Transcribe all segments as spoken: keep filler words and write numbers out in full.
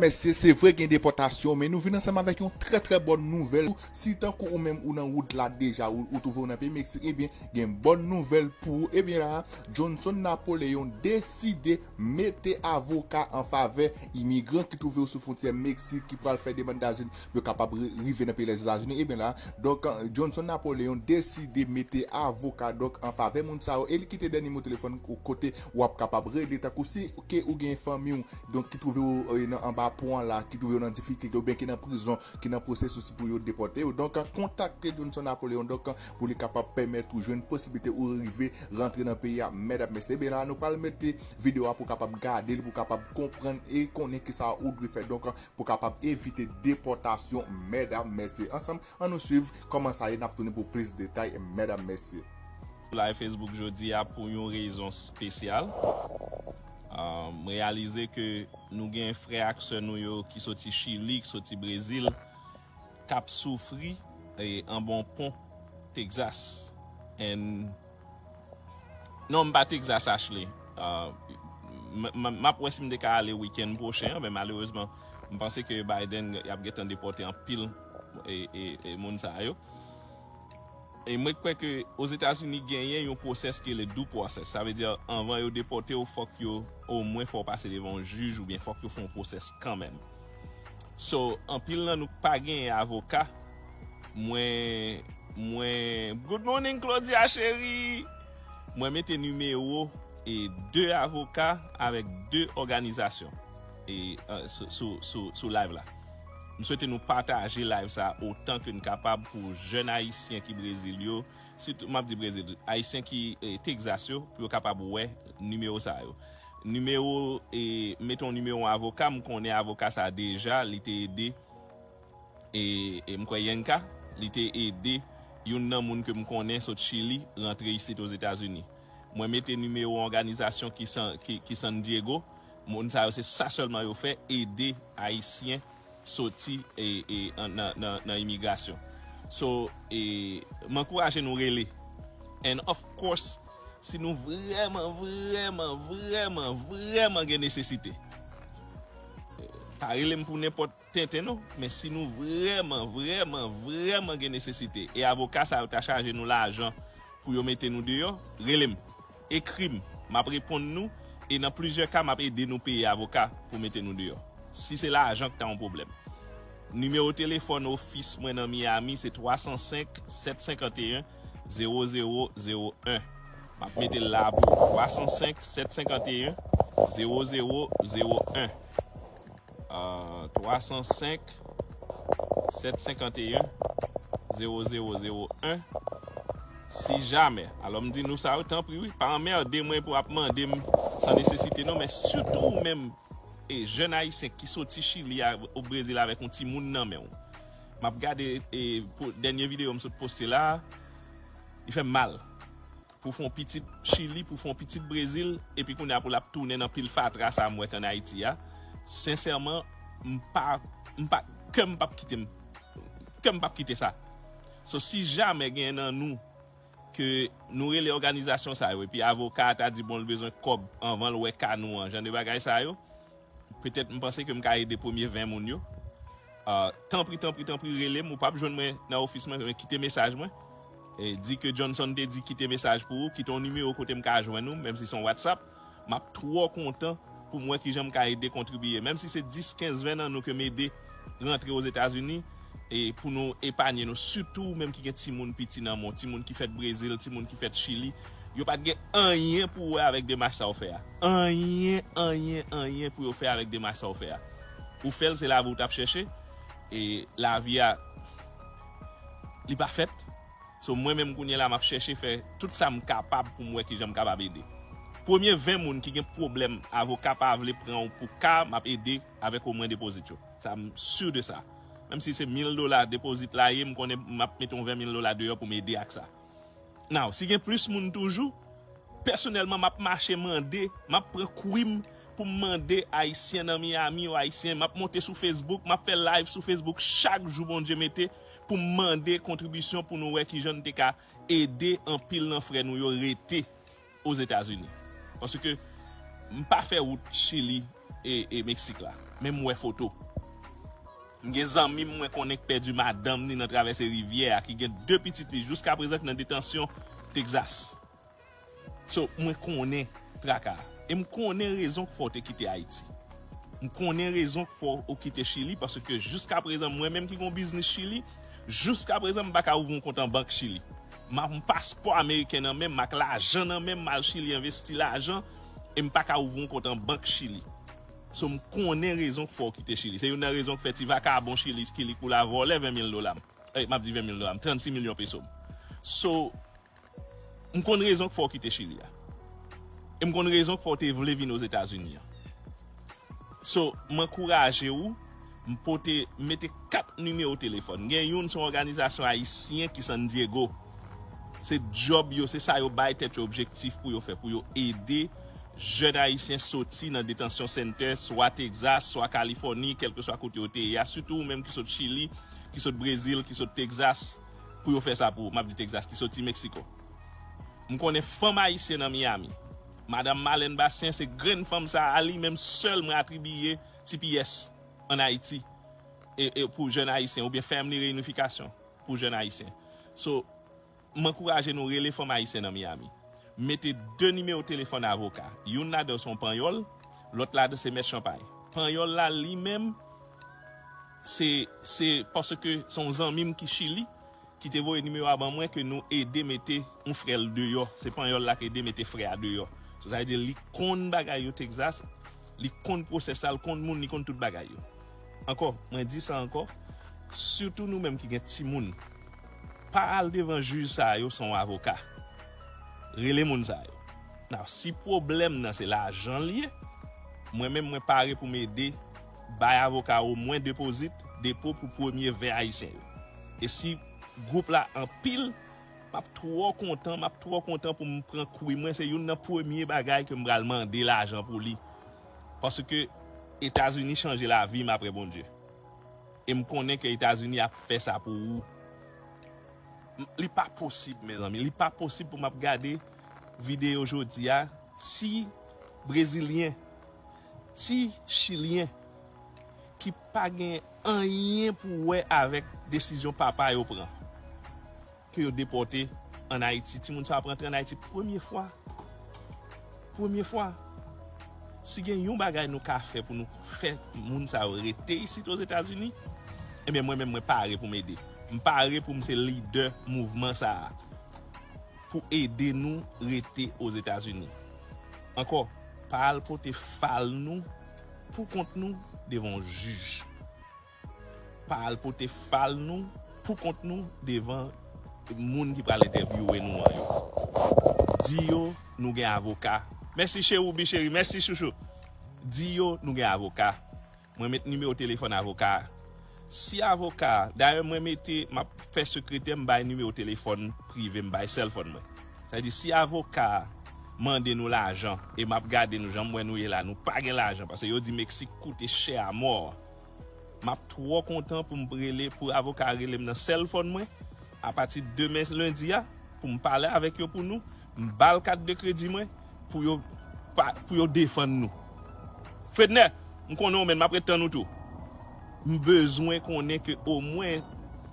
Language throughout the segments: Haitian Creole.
Mesye, se vre gen depòtasyon, men nou vin ansanm avèk yon trè, trè bòn nouvèl. Si tankou ou menm ou nan wout la deja, ou, ou twouve w nan peyi Meksik, ebyen, gen bòn nouvèl pou ou. Ebyen la, Johnson Napoléon deside mete avoka an favè imigran ki twouve yo sou fwontyè Meksik, ki pral fè demann dazil pou yo kapab ri-, rive nan peyi Lèzetazini. Ebyen la, donk, Johnson Napoléon deside mete avoka, donk, an favè moun sa yo, e li kite dènye nimewo telefòn ou kote w ap kapab rele, tankou si ke ou gen fanmi w, donk, ki twouve w, e, nan anba pon an la, ki twouve w nan difikilte, oubyen ki nan prizon, ki nan pwosesis pou yo depòte yo. Donk, kontakte Johnson Napoléon, donk, pou li kapab pèmèt ou jwenn posiblite ou rive rantre nan peyi a, medam, mesye. Ebyen la, nou pral mete videyo a pou kapab gade l, pou kapab konprann e konnen kisa ou dwe fè. Donk, pou kapab evite depòtasyon, medam, mesye. Ansanm, ann nou swiv kòman sa ye, n ap tounen pou plis detay, medam, mesye. Live Facebook jodi a pou yon rezon espesyal. Ah, m reyalize ke nou gen frè ak sè nou yo ki soti Chili, ki soti Brezil, k ap soufri, e, anba yon pon Texas. And non, m pa Texas, Ashley. Ah, m, m, m ap wè si m te ka ale wikenn pwochen an, men malerezman, m panse ke Biden y ap gentan depòte anpil, e, e, e moun sa yo. E mwen kwè ke Ozetazini genyen yon pwosès ki rele due process. Sa vle di, anvan yo depòte w, fòk yo, omwen fò w pase devan yon jij oubyen fòk yo fè yon pwosès kanmenm. So, anpil nan nou k pa genyen avoka, mwen, mwen, good morning, Claudia cheri! Mwen mete nimewo e de avoka avèk de òganizasyon e, e, sou, sou, sou, sou live la. M swete nou pataje live sa otan ke n kapab pou jèn Ayisyen ki Brezil yo, sitou, m ap di Brezil, Ayisyen ki, e, Texas yo, pou yo kapab wè nimewo sa yo. Nimewo, e, m mete yon nimewo avoka, m konnen avoka sa deja, li te ede, e, e m kwè Yenka, li te ede youn nan moun ke m konnen sot Chili rantre isit Ozetazini. Mwen mete nimewo òganizasyon ki San, ki, ki San Diego, moun sa yo se sa sèlman yo fè, ede Ayisyen soti e, e, an, nan, nan, nan imigrasyon. So, e, m ankouraje nou rele. And of course, si nou vrèman, vrèman, vrèman, vrèman gen nesesite, pa rele m pou nenpòt tenten non, men si nou vrèman, vrèman, vrèman gen nesesite, e avoka sa yo ta chaje nou lajan pou yo mete nou deyò, rele m. Ekri m, m ap reponn nou, e nan plizyè ka, m ap ede nou peye avoka pou mete nou deyò. Si se lajan ki ta yon pwoblèm. Nimewo telefòn ofis mwen nan Miami, se twa san senk, sèt senkanteyen, zewo zewo zewo en. M ap mete l la pou ou. Twa san senk, sèt senkanteyen, zewo zewo zewo en. Ah, twa san senk, sèt senkanteyen, zewo zewo zewo en. Si jamè, alò m di nou sa yo, tanpri wi, pa anmède mwen pou ap mande m san nesesite non, men sitou ou menm, e, jèn Ayisyen ki soti Chili a, o Brezil avèk yon timoun nan men w. M ap gade, e, pou, dènye videyo m sot poste la, li fè m mal. Pou fè yon pitit Chili, pou fè yon pitit Brezil, epi kounye a pou l ap tounen nan pil fatra sa m wè k ann Ayiti a. Sensèman, m pa, m pa, kè m p ap kite m, kè m p ap kite sa. So, si jamè gen nan nou ke nou rele òganizasyon sa yo, epi avoka a ta di, bon, l bezwen kòb anvan l wè ka nou an, jan de bagay sa yo, petèt m panse ke m ka ede premye ven moun yo. Ah, tanpri, tanpri, tanpri, rele m. Ou p ap jwenn mwen nan ofis mwen, men kite mesaj mwen. E di ke Johnson te di kite mesaj pou ou, kite yon nimewo kote m ka jwenn ou, menm si se yon WhatsApp. M ap twò kontan pou m wè kijan m ka ede kontribiye. Menm si se dis, kenz, ven nan nou ke m ede rantre Ozetazini, e pou nou epanye nou, sitou ou menm ki gen timoun piti nan men w, timoun ki fèt Brezil, timoun ki fèt Chili, yo pa t gen anyen pou wè avèk demach sa w fè a. Anyen, anyen, anyen pou yo fè avèk demach sa w fè a. Ou fè l, se lavi w t ap chèche, e lavi a, li pa fèt. So, mwen menm kounye la, m ap chèche fè tout sa m kapab pou m wè kijan m kapab ede. Premye ven moun ki gen pwoblèm, avoka pa vle pran w pou ka, m ap ede avèk omwen depozit yo. Sa, m si de sa. Menm si se mil dola depozit la ye, m konnen m ap mete yon ven mil dola deyò pou m ede ak sa. Now, si gen plis moun toujou, pèsonèlman, m ap mache mande, m ap pran kwi m pou m mande Ayisyen nan Miami ou Ayisyen, m ap monte sou Facebook, m ap fè live sou Facebook chak jou Bondye mete pou m mande kontribisyon pou nou wè kijan n te ka ede anpil nan frè nou yo rete Ozetazini. Paske m pa fè wout Chili e, e Meksik la. Men m wè foto. M gen zanmi m mwen konnen k pèdi madanm li nan travèse rivyè a, ki gen de pitit li jiska prezan k nan detansyon Texas. So, mwen konnen traka a. E m konnen rezon k fè w te kite Ayiti. M konnen rezon k fè w kite Chili, paske jiska prezan, mwen menm ki gon biznis Chili, jiska prezan, m pa ka ouvri yon kont an bank Chili. M ap yon paspò ameriken nan men m, ak lajan nan men m, m al Chili envesti lajan, e m pa ka ouvri yon kont an bank Chili. So, m konnen rezon k fè w kite Chili. Se youn nan rezon k fè ti vakabon Chili ki li kou la vòlè ven mil dola m. Eh, m ap di ven mil dola m, trannsis milyon peso m. So, m konn rezon k fè w kite Chili a. E m konn rezon k fè w te vle vin Ozetazini an. So, m ankouraje w, m pote, mete kat nimewo telefòn. Gen youn, se yon òganizasyon ayisyen ki San Diego. Se djòb yo, se sa yo bay tèt yo objektif pou yo fè, pou yo ede jèn ayisyen soti nan detansyon center, swa Texas, swa Kalifòni, kèlkeswa kote yo te ye a, sitou ou menm ki sot Chili, ki sot Brezil, ki sot Texas, pou yo fè sa pou, m ap di Texas, ki soti Meksiko. M konnen fanm ayisyen nan Miami. Madanm Marlène Bastien, se grenn fanm sa a, li menm sèl mwen atribiye T P S ann Ayiti, e, e pou jèn ayisyen, oubyen Family Reunification pou jèn ayisyen. So, m ankouraje nou rele fanm ayisyen nan Miami. Mete de nimewo telefòn avoka. Youn ladan se yon panyòl, lòt ladan se mèt chanpay. Panyòl la, li menm, se, se paske se yon zanmi m ki Chili ki te voye nimewo a ban mwen, ke nou ede mete yon frè l deyò. Se panyòl la k ede mete frè a deyò. So, sa vle di li konn bagay yo Texas, li konn pwosès la, li konn moun, li konn tout bagay yo. Ankò, mwen di sa ankò, sitou nou menm ki gen timoun, pa al devan jij sa yo san yon avoka. Rele moun sa yo. Now, si pwoblèm nan se lajan l ye, mwen menm mwen pare pou m ede bay avoka omwen depozit, depo pou premye ven ayisyen yo. E si gwoup la anpil, m ap twò kontan, m ap twò kontan pou m pran kwi mwen. Se youn nan premye bagay ke m pral mande lajan pou li. Paske Etazini chanje lavi m apre Bondye. E m konnen ke Etazini ap fè sa pou ou. M- Li pa posib, mezanmi. Li pa posib pou m ap gade videyo jodi a, ti Brezilyen, ti Chilyen ki pa gen anyen pou wè avèk desizyon papa yo pran, ke yo depòte ann Ayiti. Timoun sa ap rantre ann Ayiti premye fwa. Premye fwa. Si gen yon bagay nou ka fè pou nou fè moun sa yo rete isit Ozetazini, ebyen, mwen menm, mwen pare pou m ede. M pare pou m se lidè mouvman sa a, pou ede nou rete Ozetazini. Ankò, pa al pote fal nou pou kont nou devan yon jij. Pa al pote fal nou pou kont nou devan moun ki pral entèvyouwe nou an yo. Di yo nou gen avoka. Mèsi Cheroubi cheri, mèsi chouchou. Di yo nou gen avoka. Mwen met nimewo telefòn avoka a. Si avoka a, dayè mwen mete, m ap fè sekretè m bay nimewo telefòn prive m, bay sèlfòn mwen. Sa vle di si avoka a mande nou lajan e m ap gade nou jan m wè nou ye la, nou pa gen lajan, paske yo di Meksik koute chè a mò. M ap twò kontan pou m rele, pou avoka a rele m nan sèlfòn mwen, apati demen lendi a, pou m pale avèk yo pou nou, m ba l kat de kredi mwen, pou yo, pa, pou yo defann nou. Fednè, m konnen w menm, m ap ret tann ou tou. M bezwen konnen ke omwen,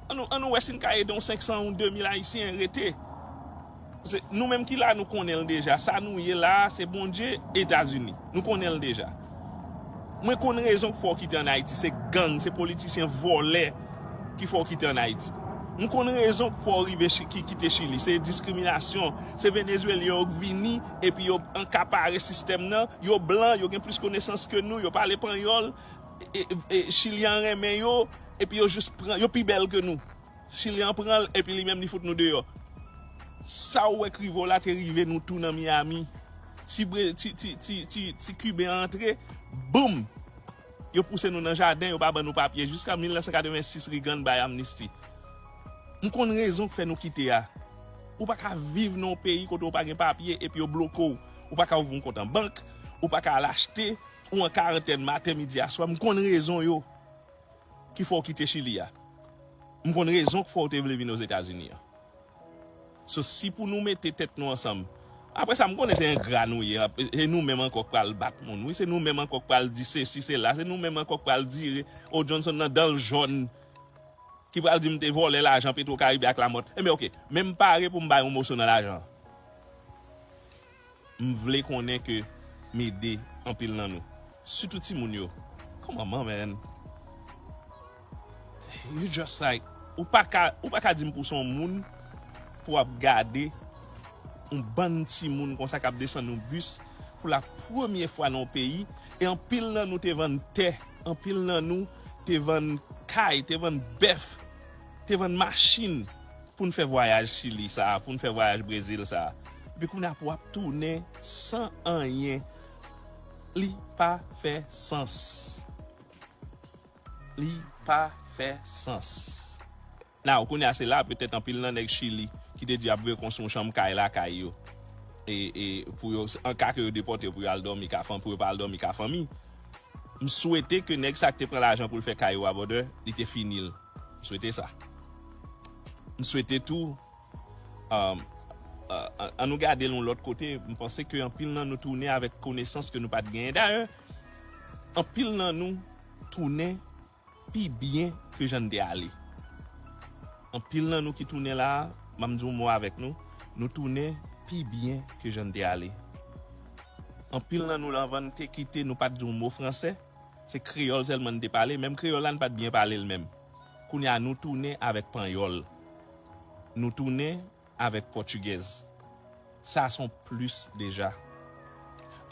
ann nou, ann nou wè si n ka ede yon senk san, yon de mil Ayisyen rete. Se nou menm ki la, nou konnen l deja. Sa nou ye la a, se Bondye, Etazini. Nou konnen l deja. Mwen konn rezon k fè w kite ann Ayiti. Se gang, se politisyen vòlè ki fè w kite ann Ayiti. M konn rezon k fè w rive Chi- ki kite Chili. Se diskriminasyon. Se Venezuelyen yo k vini, epi yo ankapare sistèm nan. Yo blan, yo gen plis konesans ke nou, yo pale panyòl. E, e, e, Chilyen an renmen yo, epi yo jis pran, yo pi bèl ke nou. Chilyen an pran l, epi li menm li fout nou deyò. Sa w wè k rive w la te rive nou tou nan Miami. Ti, bre- ti, ti, ti, ti, ti Kiben an antre, boum! Yo pouse nou nan jaden, yo pa ban nou papye. Jiska mil nèf san katrevensis, Reagan bay amnisti. M konn rezon k fè nou kite a. Ou pa ka viv nan yon peyi kote w pa gen papye epi yo bloke w. Ou pa ka ouvri yon kont an bank, ou pa ka al achte, ou an karantèn maten, midi, aswè. M konn rezon yo ki fè w kite Chili a. M konn rezon k fè w te vle vin Ozetazini an. So, si pou nou mete tèt nou ansanm, Apre sa, m konnen se engra nou ye. E nou menm ankò k pral bat moun. Wi, se nou menm ankò k pral di sesi, sela. Se nou menm ankò k pral dire, o Johnson nan dan l jòn, ki pral di m te vòlè lajan Petro Caribe ak Lamòt. Enben, oke, men m pare pou m bay yon moso nan lajan. M vle konnen ke m ede anpil nan nou. Sitou timoun yo. Come on, man. You just like, ou pa ka, ou pa ka di m pou se yon moun pou w ap gade yon bann timoun konsa k ap desann yon bis pou la premye fwa nan yon peyi, e anpil nan nou te vann tè, anpil nan nou te vann kay, te vann bèf, te vann machin pou n fè vwayaj Chili sa a, pou n fè vwayaj Brezil sa a. Epi kounye a pou w ap tounen san anyen. Li pa fè sans. Li pa fè sans. Now, kounye a se la, petèt anpil nan nèg Chili ki te di y ap voye konstwi yon chanm kay lakay yo. E, e pou yo, an ka ke yo depòte yo, pou yo al dòmi ka fanmi, pou yo pa al dòmi ka fanmi. M swete ke nèg sa k te pran lajan pou l fè kay yo a bòdè, li te fini l. M swete sa. M swete tou, um, uh, an, an nou gade l yon lòt kote, m panse ke anpil nan nou tounen avèk konesans ke nou pa t genyen. Dayè, anpil nan nou tounen pi byen ke jan n te ale. Anpil nan nou ki tounen la a, m ap di yon mo avèk nou, nou tounen pi byen ke jan n te ale. Anpil nan nou, anvan n te kite, nou pa t di yon mo fransè, se kreyòl sèlman n te pale, menm kreyòl la n pa t byen pale l menm. Kounye a nou tounen avèk panyòl. Nou tounen avèk pòtigèz. Sa se yon plis deja.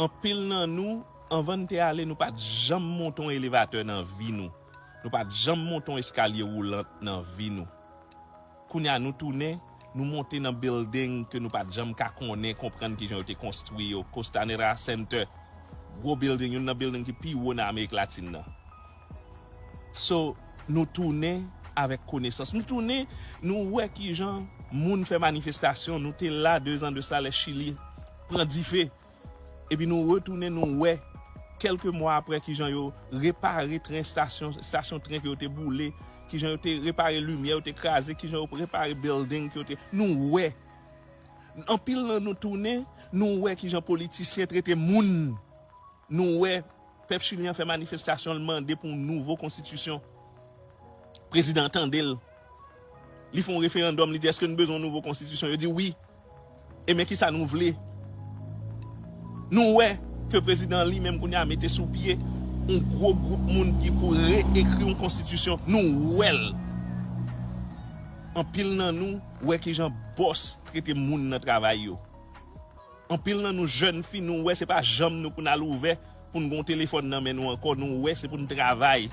Anpil nan nou, anvan n te ale, nou pa t janm monte yon elevatè nan vi nou. Nou pa t janm monte yon eskalye woulant nan vi nou. Kounye a nou tounen, nou monte nan building ke nou pa t janm ka konnen, konprann kijan yo te konstwi yo. Costanera Center, gwo building, youn nan building ki pi wo nan Amerik Latin nan. So, nou tounen avèk konesans. Nou tounen, nou wè kijan moun fè manifestasyon. Nou te la dezan de sa lè Chili pran dife. Epi nou retounen, nou wè, kèlke mwa apre, kijan yo repare tren estasyon, estasyon tren ke yo te boule, kijan yo te repare limyè yo te kraze, kijan yo repare building ke yo te. Nou wè. Anpil nan nou tounen, nou wè kijan politisyen trete moun. Nou wè pèp chilyen an fè manifestasyon, l mande pou yon nouvo konstitisyon. Prezidan an tande l. Li fè yon referandòm, li di, èske nou bezwen yon nouvo konstitisyon? Yo di wi. E men kisa nou vle? Nou wè ke prezidan an li menm kounye a mete sou pye yon gwo gwoup moun ki pou reekri yon konstitisyon. Nou wè l. Anpil nan nou wè kijan bòs trete moun nan travay yo. Anpil nan nou jèn fi, nou wè se pa janm nou pou n al ouvè, pou n gen yon telefòn nan men nou ankò, nou wè se pou n travay.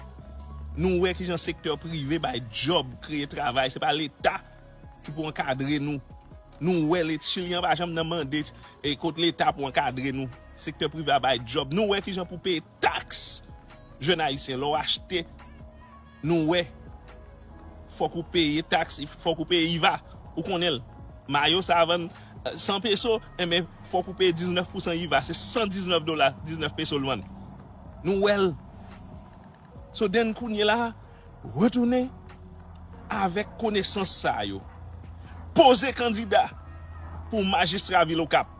Nou wè kijan sektè prive bay djòb, kreye travay, se pa Leta ki pou ankadre nou. Nou wè Let-, Chilyen an pa janm nan mande e kot Leta pou ankadre nou. Sektè prive a bay djòb. Nou wè kijan pou peye taks. Jèn Ayisyen, lè w achte, nou wè, fòk ou peye taks, fòk ou peye iva. Ou konnen l. Mayo sa a vann, eh, san peso, enben, fòk ou peye diznèf pousan iva. Se san diznèf dola, diznèf peso l vann. Nou wè l. So then kounye la, retounen avèk konesans sa yo. Poze kandida pou majistra vil Okap.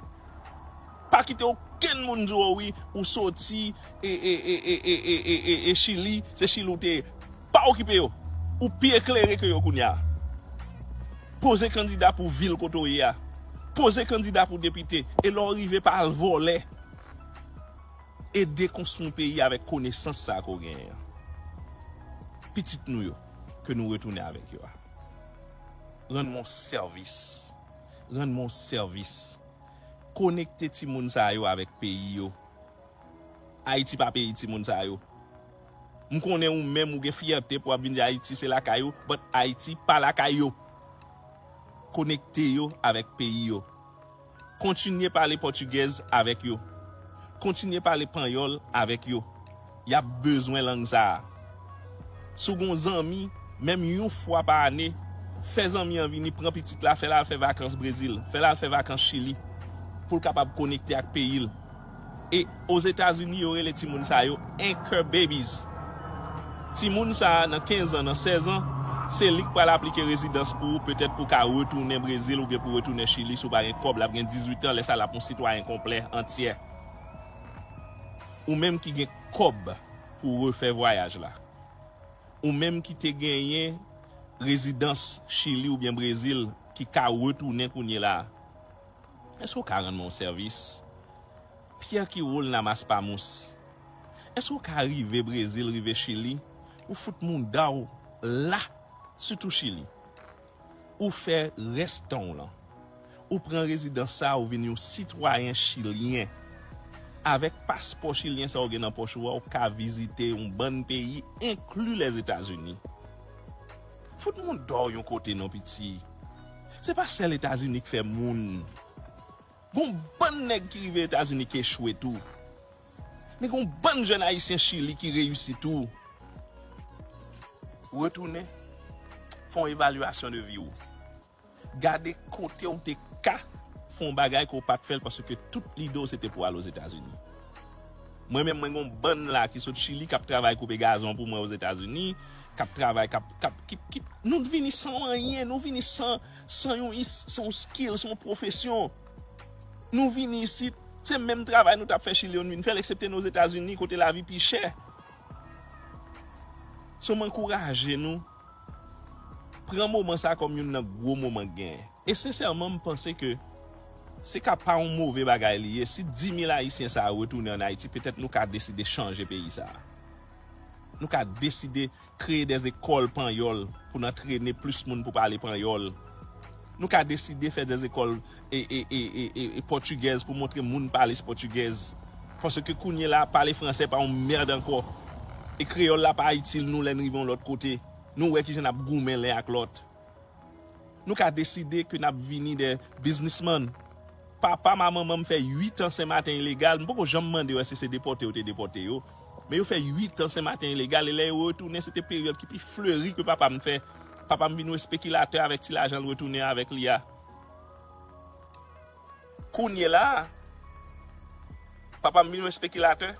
Pa kite okenn moun di w wi, ou soti e, e, e Chili, se Chili ou te ye. Pa okipe yo. Ou pi eklere ke yo kounye a. Poze kandida pou vil kote w ye a. Poze kandida pou depite. E lè w rive, pa al vòlè. Ede konstwi yon peyi avèk konesans sa ke w genyen an. Pitit nou yo, ke nou retounen avèk yo a. Rann mwen yon sèvis. Rann mwen yon sèvis. Konekte timoun sa yo avèk peyi yo. Ayiti pa peyi timoun sa yo. M konnen ou menm ou gen fyète pou w ap vin di Ayiti se lakay ou, but Ayiti pa lakay yo. Konekte yo avèk peyi yo. Kontinye pale pòtigèz avèk yo. Kontinye pale panyòl avèk yo. Y ap bezwen lang sa a. Si w gen yon zanmi, menm yon fwa pa ane, fè zanmi an vini, pran pitit la, fè l al fè vakans Brezil, fè l al fè vakans Chili, pou l kapab konekte ak peyi l. E Ozetazini, yo rele timoun sa yo anchor babies. Timoun sa a, nan kenz an, nan sèz an, Se li k pral aplike rezidans pou ou, petèt pou w ka retounen Brezil oubyen pou w retounen Chili si w pa gen kòb. L ap gen dizuit an, lè sa l ap yon sitwayen konplè, antyè. Ou menm ki gen kòb pou w refè vwayaj la. Ou menm ki te genyen rezidans Chili oubyen Brezil ki ka retounen kounye la a. Èske w ka rann mwen yon sèvis? Pyè ki woul nan mas pa mous. Èske w ka rive Brezil, rive Chili, ou fout mouda w la, sitou Chili. Ou fè rès tan w lan. Ou pran rezidans sa, ou vin yon sitwayen chilyen. Avèk paspò chilyen sa w gen nan pòch ou a, ou ka vizite yon bann peyi, enkli Lèzetazini. Fout mouda w yon kote non, piti. Se pa sèl Etazini k fè moun. Gon bann nèg ki rive Etazini ki echwe tou. Men gon bann jèn ayisyen Chili ki reyisi tou. Retounen, fè yon evalyasyon de vi w. Gade kote w te ka fè yon bagay ke w pa t fè l paske tout lide w se te pou w al Ozetazini. Mwen menm, mwen gon bann la ki sot Chili k ap travay koupe gazon pou mwen Ozetazini, k ap travay, k ap, k ap, ki, ki, nou vini san anyen, nou vini san, san yon is-, san yon skill, san yon pwofesyon. Nou vini isit, se menm travay nou t ap fè Chili yo, nou vin fè l, eksepte n Ozetazini, kote lavi pi chè. So, m ankouraje nou, pran moman sa kòm youn nan gwo moman k genyen. E sensèman, m panse ke se ka pa yon move bagay li ye. Si dis mil Ayisyen sa a retounen ann Ayiti, petèt nou ka deside chanje peyi sa a. Nou ka deside kreye dèzekòl panyòl pou n antrene plis moun pou pale panyòl. Nou ka deside fè dèzekòl e, e, e, e, e, e pòtigèz pou montre moun pale pòtigèz. Paske kounye la, pale fransè pa yon mèd ankò. E kreyòl la pa itil nou lè n rive yon lòt kote. Nou wè kijan n ap goumen len ak lòt. Nou ka deside ke n ap vini de biznismann. Papa m a manman m fè uit an Senmaten ilegal. M poko janm mande yo èske se depòte yo te depòte yo. Men yo fè uit an Senmaten ilegal. E lè yo retounen, se te peryòd ki pi fleri ke papa m fè. Papa m vin yon espekilatè avèk ti lajan l retounen avèk li a. Kounye la a, papa m vin yon espekilatè.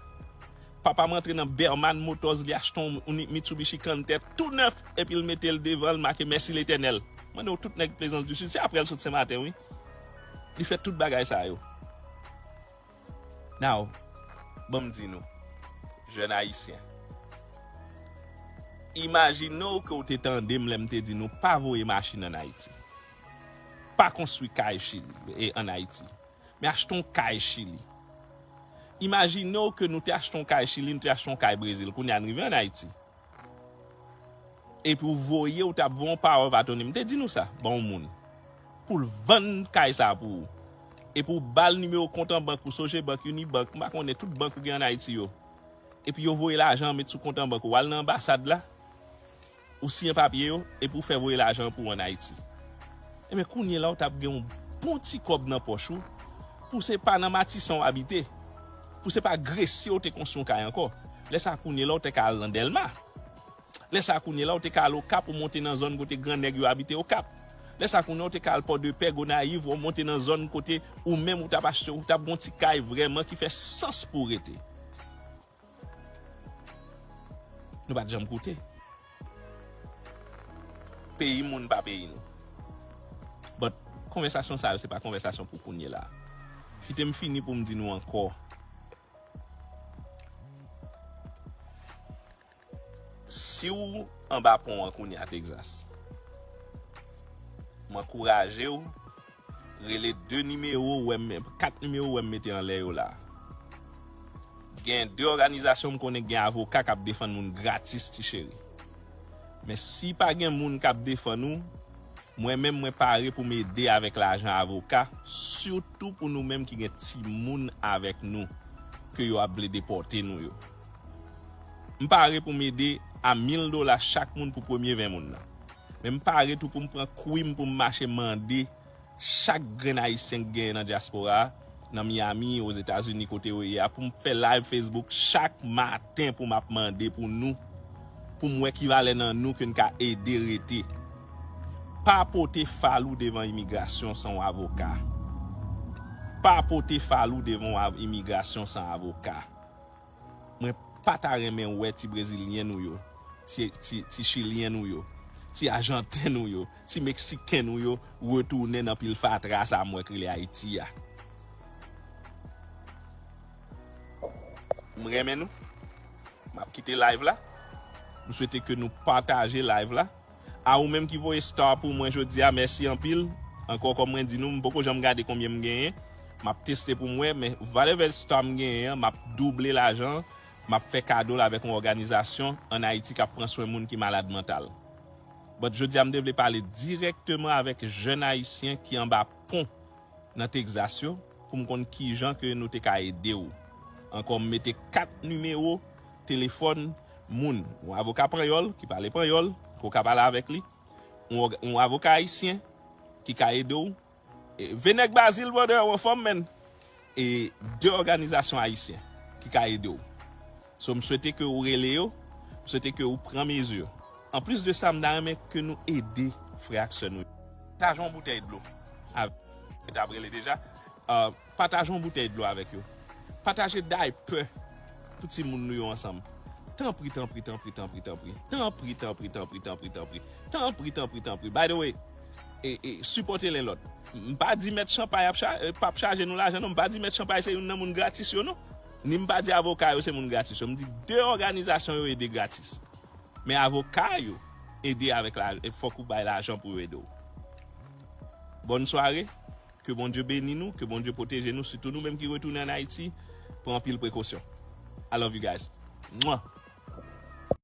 Papa m antre nan Berman Motors, li achte yon Mitsubishi Canter tou nèf, epi l mete l devan, l make Mèsi Letènèl. Mande w tout nèg Plaisance du Sud, se apre l sot Senmaten, wi. Li fè tout bagay sa yo. Now, ban m di nou, jèn ayisyen, imajine w ke w te tande m lè m te di nou pa voye machin ann Ayiti. Pa konstwi kay Chili, e, ann Ayiti. Men achte yon kay Chili. Imajine w ke nou te achte yon kay Chili, nou te achte yon kay Brezil, kounye a n rive ann Ayiti. Epi w voye, w t ap voye yon power of attorney, m te di nou sa, ban yon moun. Pou l vann kay sa a pou ou. Epi w ba l nimewo kont an bank ou, Sogebank, Unibank, m pa konnen tout bank ou gen ann Ayiti yo. Epi yo voye lajan an met sou kont an bank ou, w al nan anbasad la, ou siyen papye yo, epi w fè voye lajan an pou ou ann Ayiti. Ebyen, kounye la, w t ap gen yon bon ti kòb nan pòch ou, pou se pa nan Matisan w abite, pou se pa Gresye w te konstwi yon kay ankò. Lè sa a, kounye la, w te ka al nan Dèlma. Lè sa a, kounye la, w te ka al Okap, ou monte nan zòn kote gran nèg yo abite Okap. Lè sa a, kounye a, w te ka al Pòdepè, Gonayiv, ou monte nan zòn kote ou menm ou t ap achte, ou t ap gen yon ti kay vrèman ki fè sans pou w rete. Nou pa t janm koute. Peyi moun pa peyi nou. But konvèsasyon sa yo, se pa konvèsasyon pou kounye la. Kite m fini pou m di nou ankò. Si w anba pon an kounye a, Texas, m ankouraje w rele de nimewo w wè m, kat nimewo w wè m mete anlè yo la. Gen de òganizasyon m konnen gen avoka k ap defann moun gratis, ti cheri. Men si pa gen moun k ap defann ou, mwen menm, mwen pare pou m ede avèk lajan avoka, sitou pou nou menm ki gen timoun avèk nou, ke yo ap vle depòte nou yo. M pare pou m ede a mil dola chak moun pou premye ven moun nan. Men m pare tou pou m pran kwi m pou m mache mande chak grenn Ayisyen k genyen nan dyaspora a, nan Miami, Ozetazini, kote yo ye a, pou m fè live Facebook chak maten pou m ap mande pou nou, pou m wè ki valè nan nou ke n ka ede rete. Pa pote fal ou devan imigrasyon san yon avoka. Pa pote fal ou devan yon av-, imigrasyon san avoka. Mwen pa ta renmen wè ti brezilyen nou yo, ti, ti, ti chilyen nou yo, ti Ajanten nou yo, ti Meksiken nou yo retounen nan pil fatra sa m wè k rele Ayiti a. M renmen nou. M ap kite live la. M swete ke nou pataje live la. A ou menm ki voye star pou mwen jodi a, mèsi anpil. Ankò, kòm mwen di nou, m poko janm gade konbyen m genyen. M ap teste pou m wè, men valè vèl star m genyen an, m ap double lajan an, m ap fè kado l avèk yon òganizasyon ann Ayiti k ap pran swen moun ki malad mantal. But jodi a, m te vle pale dirèkteman avèk jèn ayisyen ki anba pon nan Texas yo, pou m konn kijan ke nou te ka ede w. Ankò, m mete kat nimewo telefòn moun. Yon avoka panyòl ki pale panyòl, ke w ka pale avèk li. Yon òg-, yon avoka ayisyen ki ka ede w. E, Venèk Bazil, brother, ou anfòm, man? E de òganizasyon ayisyen ki ka ede w. So, m swete ke ou rele yo, m swete ke ou pran mezi. Anplis de sa, m ta renmen ke nou ede frè ak sè nou. Pataje yon boutèy dlo avèk, m t ap rele deja. Euh, pataje yon boutèy dlo avèk yo. Pataje daypè pou timoun nou yo ansanm. Tanpri, tanpri, tanpri, tanpri, tanpri. Tanpri, tanpri, tanpri, tanpri, tanpri. Tanpri, tanpri, tanpri. By the way, e, e, sipòte len lòt. M pa di mèt chanpay ap cha-, p ap chaje nou lajan, non. M pa di mèt chanpay se youn nan moun gratis yo, non. Ni m pa di avoka yo se moun gratis yo. M di de òganizasyon yo ede gratis. Men avoka yo ede avèk la, fòk ou bay lajan pou yo ede w. Bòn sware, ke Bondye beni nou, ke Bondye pwoteje nou, sitou nou menm ki retounen ann Ayiti, pran anpil prekosyon. I love you guys. Mwa.